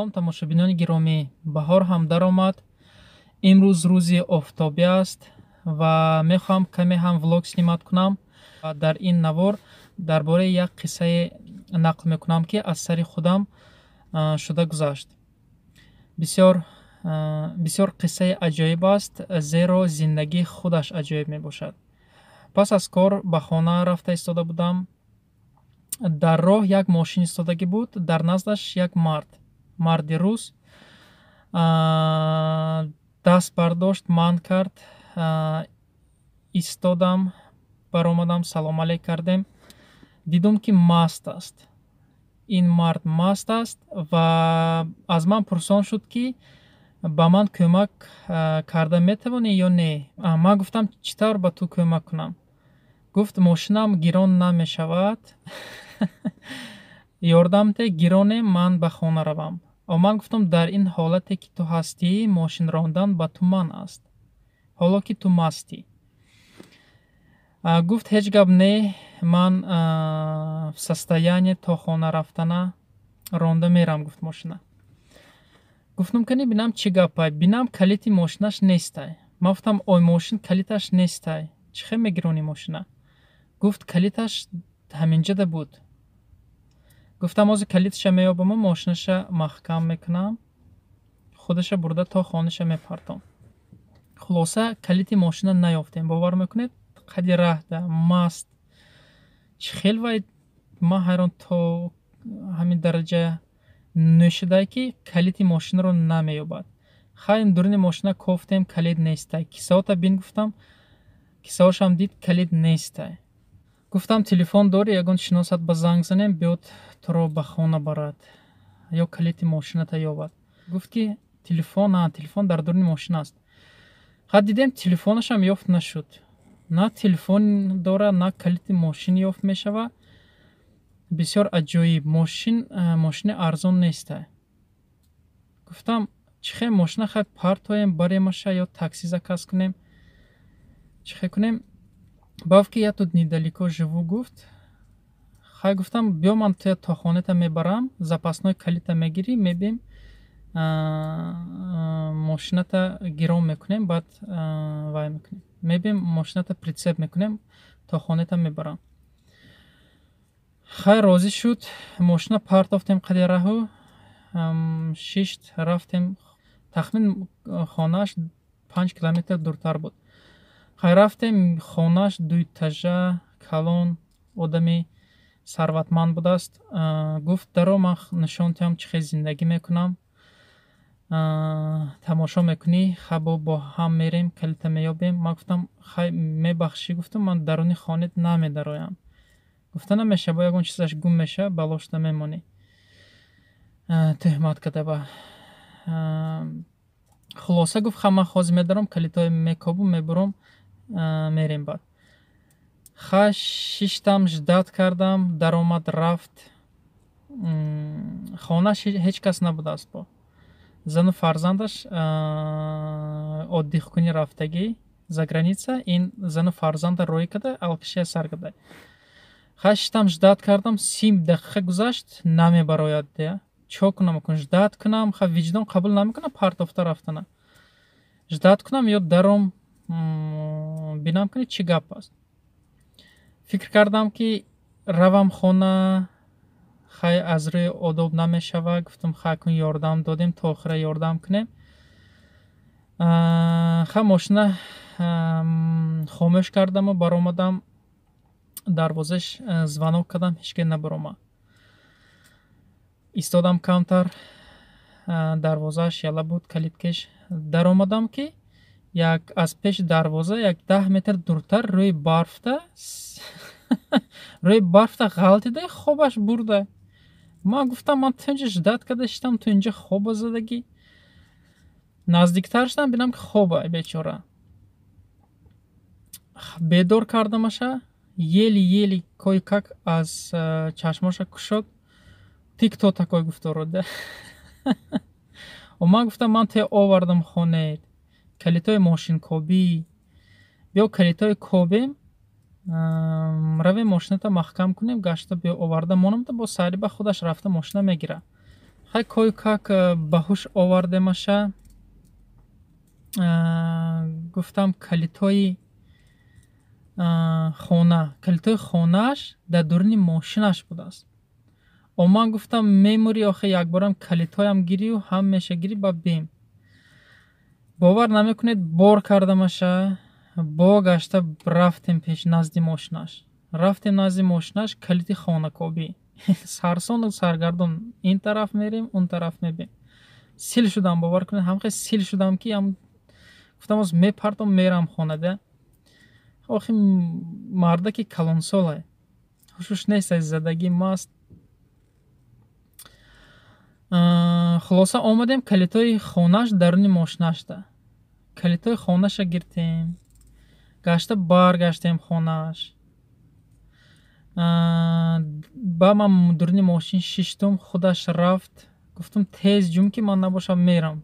Салом, тамошобинони гиромӣ! Баҳор ҳам даромад. Имрӯз рӯзи офтобӣ аст ва мехоҳам каме ҳам влог снимать кунам. Дар ин навор дар бораи як қиссае нақл мекунам, ки аз сари худам шуда гузашт. Бисёр бисёр қиссаи аҷоиб аст, зеро зиндагӣ худаш аҷоиб мебошад. Пас аз кор ба хона рафта истода будам. Дар роҳ як мошин истодагӣ буд, дар наздаш як мард, марди рус, даст бардошт, манъ кард. Истодам, баромадам, салом алейк кардем. Дидум, ки маст аст ин мард, маст аст ва аз ман пурсон шуд, ки ба ман кӯмак карда метавонӣ ё не. Ман гуфтам: «Чӣ тавр ба ту кӯмак кунам?» Гуфт: «Мошинам гирон намешавад, ёрдам те, гиронем, ман ба хона равам». Ман гуфтам: «Дар ин ҳолате ки ту ҳастӣ, мошин рондан ба ту манъ аст, ҳоло ки ту мастӣ». Гуфт: «Ҳеҷ гап не, ман в состоянии то хона рафтана ронда мерам», гуфт мошина. Гуфтам: «Кани бинам, чӣ гапай». Бинам, калити мошинаш нестай. Ман гуфтам: «Ой, мошин калиташ нестай, чӣ хел мегиронӣ мошина?» Гуфт: «Калиташ ҳаминҷода буд». Гуфтам: «Ҳозир калиташа меёбаму мошинаша маҳкам мекунам, худаша бурда то хонаша мепартом». Хулоса, калити мошина наёфтем. Бовар мекунед, қади раҳда маст чӣ хел вай, ман ҳайрон, то ҳамин дараҷа нӯшидай, ки калити мошинаро намеёбад. Хайр, дуруни мошина кофтем, калит нестай. «Кисаота бин», гуфтам. Кисаошам дид, калит нестай. Гуфтам: «Телефон дорӣ? Ягон шиносат ба занг занем, биёд, туро ба хона барад ё калити мошината ёбад». Гуфт, ки телефон, телефон дар дуруни мошин аст. Ха, дидем, телефонашам ёфт нашуд. На телефон дорад, на калити мошин ёфт мешавад. Бисёр аҷоиб. Мошин мошини арзон нестай. Гуфтам: «Чӣ хел мошина хай партоем, баремаша ё такси заказ кунем, чӣ хел кунем?» Гуфт, ки «Я тут недалеко живу», гуфт. Хай, гуфтам, биё, ман туя то хонета мебарам, запасной калита мегирӣ, мебием, мошината гирон мекунем, баъд вай мекунем, мебием, мошината прицеп мекунем, то хонета мебарам. Хай, розӣ шуд. Мошина партофтем қади раҳу, шишт, рафтем. Тахмин хонааш 5 километр дуртар буд. Хай, рафтем хонааш, дуэтажа, калон, одами сарватманд будааст. Гуфт: «Даро, ман нишон диҳам, чӣ хел зиндагӣ мекунам, тамошо мекунӣ. Хабо бо ҳам мерем, калита меёбем». Ман гуфтам: «Хай, мебахшӣ», гуфтам, «ман даруни хонет намедароям». Гуфта намеша, бо ягон чизаш гум меша, балошта мемонӣ, тӯҳмат карда ба. Хулоса, гуфт: «Ха, ман ҳозир медаром, калитҳои мекобум, мебурам, мерем баъд». Ха, шиштам, ждать кардам, даромад, рафт. Хонааш ҳеҷ кас набудааст, бо зану фарзандаш отдых кунӣ рафтагӣ за граница. Ин зану фарзанда роӣ карда, алкашия сар карда. Ха, шиштам, ждать кардам, 30 дақиқа гузашт, намебарояд. Чо кунам? Кун, ждать кунам, ха, виҷдон қабул намекунам партофта рафтана. Ждать кунам ё даром, бинам, кунӣ, чӣ гап аст? Фикр кардам, ки равам хона, хай, аз рӯи одоб намешавад. Гуфтам: «Хай, кун, ёрдам додем, то охира ёрдам кунем». Ха, мошина хомӯш кардаму баромадам, дарвозаш звонок кардам, ҳеҷ ке набаромад. Истодам камтар, дарвозааш яла буд, калиткеш. Даромадам, ки як аз пеши дарвоза як 10 метр дуртар рӯи барфта ғалтида, хобаш бурда. Ман гуфтам: «Ман ту инҷа ждать карда шитам, ту инҷа хоба задагӣ». Наздиктар шудам, бинам, ки хоба бечора. Бедор кардамаша, еле-еле, кое-как аз чашмоша кушод. «Ты кто такой?» гуфторо. Ман гуфтам: «Ман туя овардам хонет, калитои мошинкобӣ, биё, калитои кобем, равем, мошината маҳкам кунем, гашта биё, оварда монамта». Бо сайриба худаш рафта мошина мегирад. Хай, кое-как ба ҳуш овардемаша. Гуфтам, калитҳои хона, калитҳои хонааш дар дуруни мошинаш будааст. О, ман гуфтам, мемурӣ охе, якборам калитҳоям гирию ҳамеша гирӣ, ба бем. Бовар намекунед, бор кардамаша, бо гашта рафтем пеш, назди мошинаш рафтем. Назди мошинаш калити хонакобӣ, сарсону саргардон, ин тараф мерем, он тараф мебем. Сил шудам, бовар кунед, ҳамхел сил шудам, ки гуфтам, оз мепартом, мерам хонада. Охи, мардаки калонсоле, ҳушуш нест, аз задагӣ маст. Хулоса, омадем, калитҳои хонааш даруни мошинашда. Калитҳои хонаша гиртем, гашта баргаштем хонааш. Ба ман дуруни мошин шиштум, худаш рафт. Гуфтум, тез ҷум, ки ман набошам, мерам.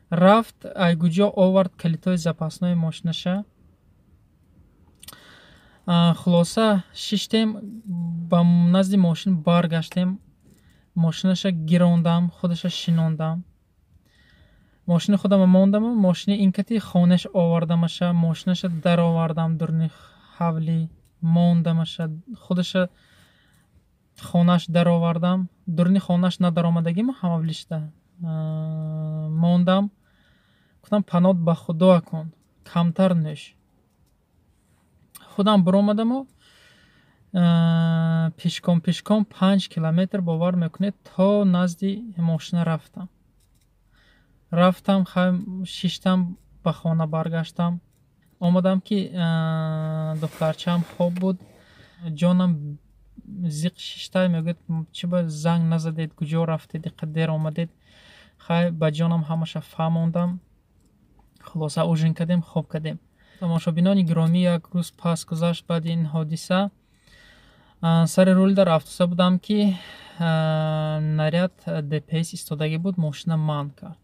Рафт, айгуҷо овард калитҳои запасной мошинаша. Хулоса, шиштем, ба назди мошин баргаштем, мошинаша гирондам, худаша шинондам, мошини худама мондаму мошини ин кати хонаш овардамаша, мошинаша даровардам, дуруни ҳавлӣ мондамаша, худаша хонаш даровардам. Дуруни хонаш надаромадагиму ҳавлишда мондам. Гуфтам, панот ба худо кун, камтар нӯш. Худам биромадаму пешком пешком 5 километр, бовар мекунед, то назди мошина рафтам. Рафтам, шиштам, ба хона баргаштам. Омадам, ки духтарчаам хоб буд. Ҷонам зиқ шишта, мегӯяд, чӣ ба занг назадед, куҷо рафтед, иқа дер омадед? Хай, ба ҷонам ҳамаша фаҳмондам. Хулоса, ужин кардем, хоб кардем. Тамошобинони гиромӣ, як рӯз пас гузашт баъди ин ҳодиса. Сари рул дар автобуса будам, ки наряд ДПС истодагӣ буд. Мошина манъ кард,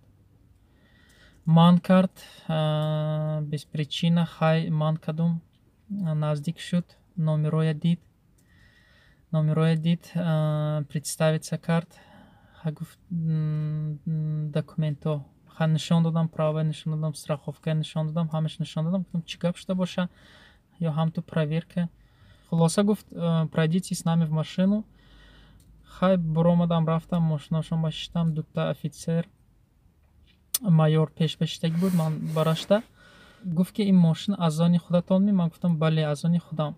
манъ кард без причина. Хай, манъ кардум. Наздик шуд, номероя дид, номероя дид, представиться кард. Гуфт, документҳо. Ха, нишон додам, права нишон додам, страховка нишон додам, ҳамаш нишон додам. Гуфтам, чӣ гап шуда боша ё ҳам ту проверка. Хулоса, гуфт, пройдите с нами в машину. Хай, буромадам, рафтам, мошинашон ба шиштам. Дута офицер, майор пеш бешиштагӣ буд, ман барашта. Гуфт, ки ин мошин аз они худатон ми? Ман гуфтам, бале, аз они худам.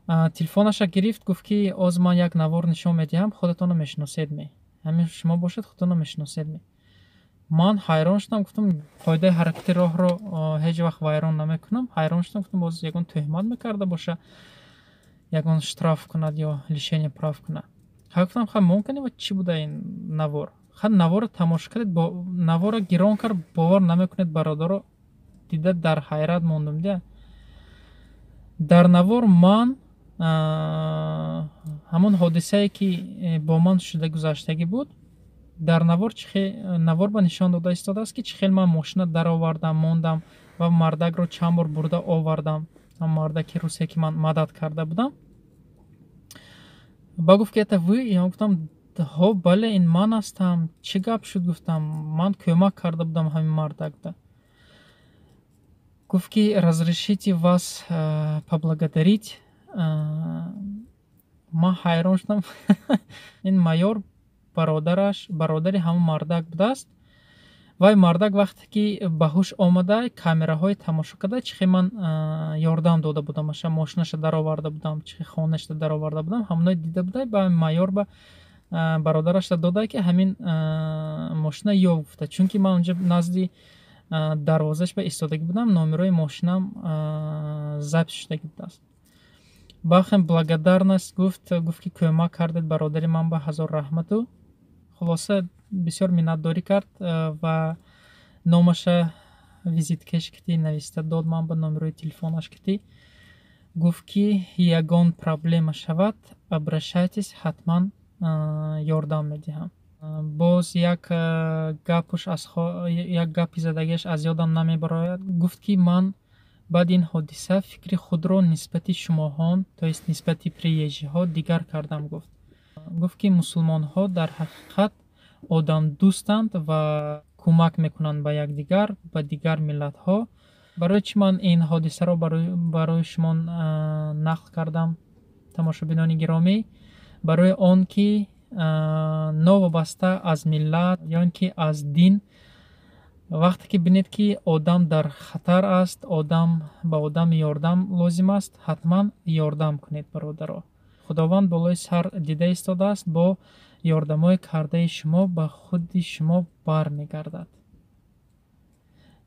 Телефонаша гирифт, гуфт, ки оз ман як навор нишон медиҳам, худатонро мешиносед ме? Ҳамин шумо бошед, худатонро мешиносед ме? Ман ҳайрон шудам, гуфтам, қоидаи ҳаракати роҳро ҳеҷ вақт вайрон намекунам. Ҳайрон шудам, гуфтам, боз ягон тӯҳмат мекарда боша, ягон штраф кунад ё лишение прав кунад. Ха, гуфтам, ха, мумкин ва чӣ буда ин навор? Ха, наворро тамошо кардед, наворро гирон кард. Бовар намекунед, бародаро, дида дар ҳайрат мондум. Дия, дар навор ман ҳамон ҳодисае, ки бо ман шуда гузаштагӣ буд, дар навор навор ба нишон дода истодааст, ки чӣ хел ман мошина даровардам, мондам ва мардакро чанд бор бурда овардам, мардаки русе, ки ман мадад карда будам. Ба гуфт, ки это вы? Я гуфтам, ҳо, бале, ин ман ҳастам, чӣ гап шуд? Гуфтам, ман кӯмак карда будам ҳамин мардакда. Гуфт, ки разрешите вас поблагодарить. Ман ҳайрон шудам. Ин майор бародараш, бародари ҳамон мардак будааст. Вай мардак вақте ки ба ҳуш омада, камераҳои тамошо карда, чӣ хел ман ёрдам дода будам, аша мошинаша дароварда будам, чӣ хел хонаашда дароварда будам, ҳамоно дида буда, ба майор, ба бародарашда дода, ки ҳамин мошина ёб гуфта, чунки ман унҷа назди дарвозаш ба истодагӣ будам, номерои мошинам запись шудагӣ будааст. Бахем благодарность гуфт, гуфт, ки кӯмак кардед бародари ман, ба ҳазор раҳмату. Хулоса, бисёр миннатдорӣ кард ва номаша визиткаш кити нависта дод ман ба, номерои телефонаш кити. Гуфт, ки ягон проблема шавад, обращайтесь, ҳатман ёрдам медиҳам. Боз як гапуш, як гапи задагиаш аз ёдам намебарояд. Гуфт, ки ман баъди ин ҳодиса фикри худро нисбати шумоҳон, то есть нисбати приезжий ҳо, дигар кардам. Гуфт, ки мусулмонҳо дар ҳақиқат Одамдӯстанд ва кӯмак мекунанд ба якдигар, ба дигар миллатҳо. Барои чӣ ман ин ҳодисаро барои шумо нақл кардам, тамошобинони гиромӣ? Барои он ки новобаста аз миллат ё ин ки аз дин, вақте ки бинед, ки одам дар хатар аст, одам ба одам ёрдам лозим аст, ҳатман ёрдам кунед, бародаро. Худованд болои сар дида истодааст, бо ёрдамҳои кардаи шумо ба худи шумо бармегардад.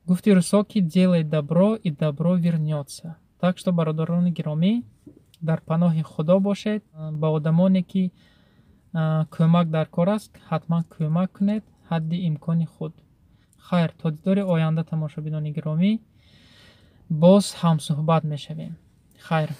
Гуфти русо ки «Делай добро, и добро вернётся». Так что, бародарони гиромӣ, дар паноҳи Худо бошед. Ба одамоне ки кӯмак дар кор аст, ҳатман кӯмак кунед ҳадди имкони худ. Хайр, то дидори оянда, тамошобинони гиромӣ, боз ҳамсӯҳбат мешавем. Хайр.